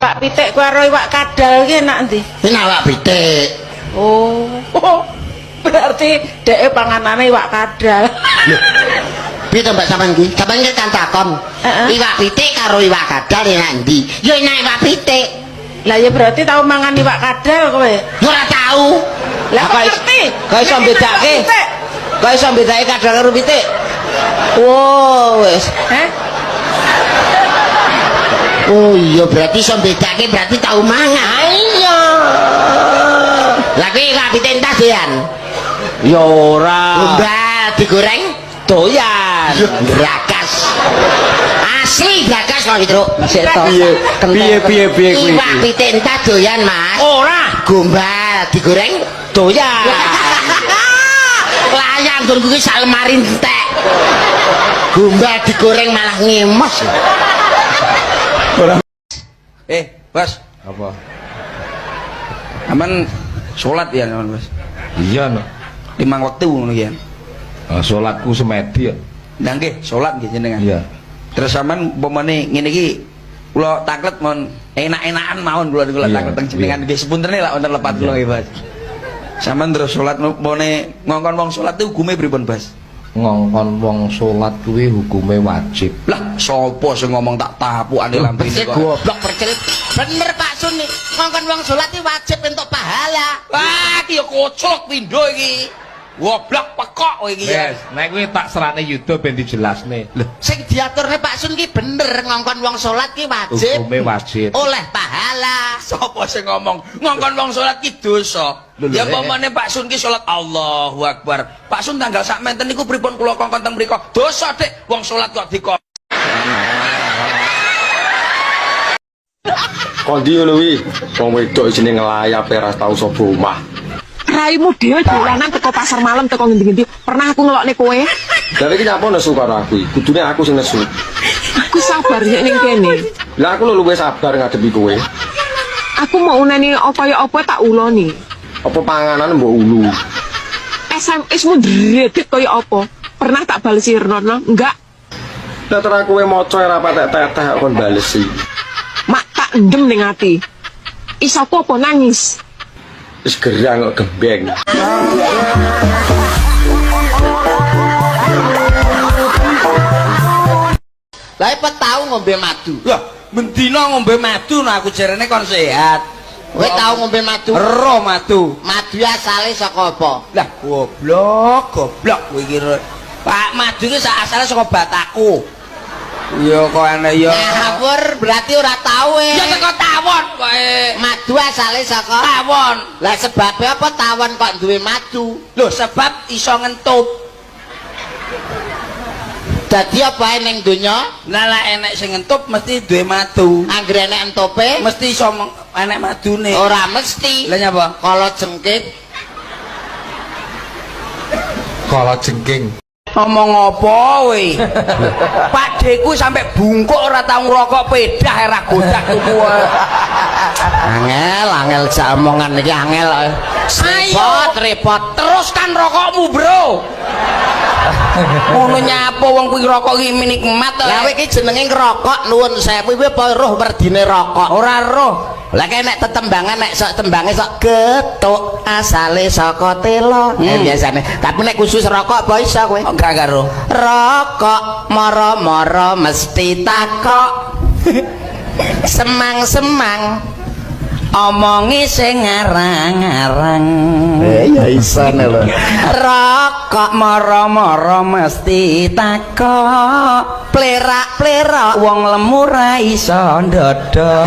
Pak pitik karo iwak kadal ki enak ndi? Ini awak pitik. Oh. Berarti dheke panganane iwak kadal. Piye to Mbak sampean kuwi? Sampean ki kan takon. Heeh. Iwak pitik karo iwak kadal enak ndi? Ya enak iwak pitik. Lah ya berarti tau mangan iwak kadal kowe. Ya ora tau. Lah kok ngerti? Kok iso Nek bedake? iwak pitik. Kok iso bedake kadal karo pitik? Wow, wis. Heh? Oh iya berarti iso bedake berarti tau mangan. Iya. Lah kuwi iwak pitik entas doyan. Ya ora. Gombal digoreng Doyan. Brakas. Asli brakas kok Truk. Sik to. Piye piye piye piye kuwi? Iwak pitik entas doyan, Mas. Ora. Gombal digoreng Doyan. Layang nggon kuwi sak lemari entek. Gombal digoreng malah ngemos. Bos, Apa? aman sholat ya, aman, Bos. Iya no. 5 waktu ngono ya. Ah, Salatku semedi ya. Lah nggih, sholat nggih jenengan. Iya. Terus sampean umpamane ngene iki kula tanglet mon enak-enakan mawon kula niku lak Iya, tanglet teng jenengan nggih sepuntene lak wonten lepat kula nggih, Bos. Sampean terus sholat umpamane ngongkon wong sholat itu hukume pripun, Bos? Ngongkon wong salat kuwi hukume wajib. Lah, sapa sing ngomong tak tapukane lambene Sik kok. goblok percil. Bener Pak Sun nih. Ngongkon wong salat iki wajib entuk pahala. Wah, iki ya koclok pindho iki. Goblok pekok kowe iki ya. Wes, nek kuwi tak serane Yuda ben dijelasne. Sing diaturne Pak Sun ki bener ngongkon wong salat ki wajib. Hukume wajib. Oleh pahala. Sapa sing ngomong ngongkon wong salat ki dosa? Lho, lho, Ya eh. pamane Pak Sun ki salat Allahu Akbar. Pak Sun tanggal sak menten niku pripun kula kongkon teng mriku? Dosa, Dik. Wong salat kok dikon. Kondi ngono kuwi, wong wedok isine ngelayap ora tau sapa omah. Raimu dhewe dolanan teko pasar malam teko ngendi-ngendi. Pernah aku ngelokne kowe? Lah iki nyapa nesu karo aku iki? Kudune aku sing nesu. Aku sabar nek ning kene. Lah aku lho luwih sabar ngadepi kowe. Aku mau uneni kaya apa tak uloni. Apa panganan mbok ulu? SMS mu ndredeg kaya apa? Pernah tak balesi Rono? Enggak. Lah terus kowe maca ora patek teteh kok kon balesi. Mak tak endem ning ati. Isoku apa nangis? Wis gerang kok gembeng. Lah apa tau ngombe madu? Lah, mendina ngombe madu nah aku jarene kon sehat. Kowe tau ngombe madu? Ero madu. Madu asale saka apa? Lah goblok, goblok kowe iki. Pak, madu iki sak asale saka bataku. Ya kok enek ya. Ngawur berarti ora tau e. Ya teko tawon kowe. Madu asale saka Tawon. Lah sebabe apa tawon kok duwe madu? Lho sebab iso ngentup. Dadi apa ae ning donya Lah lah enek sing ngentup mesti duwe madu. anggere enek entope Mesti iso enek madune. ora mesti. Lah nyapa? Kala jengkit Kala jengking. Ngomong apa kowe? Pak Deku sampai bungkuk ora tau ngrokok pedah ora godak tuku. Angel, angel jak omongan iki angel. Repot, repot. Teruskan rokokmu, Bro. Ngono nyapa wong kuwi rokok iki nikmat to. Lah kowe iki jenenge ngrokok nuwun sewu kuwi apa roh werdine rokok? Ora roh. Lah kae nek tetembangan nek sok tembange sok getuk asale saka telo. Biasane. Tapi nek khusus rokok apa iso kowe? Enggak karo. Rokok moro-moro mesti takok. Semang-semang. Omongi sing ngarang-ngarang. Ya isane lho. Rokok Moro-moro mesti takok. plerak-plerak. Wong lemu ra iso ndodok.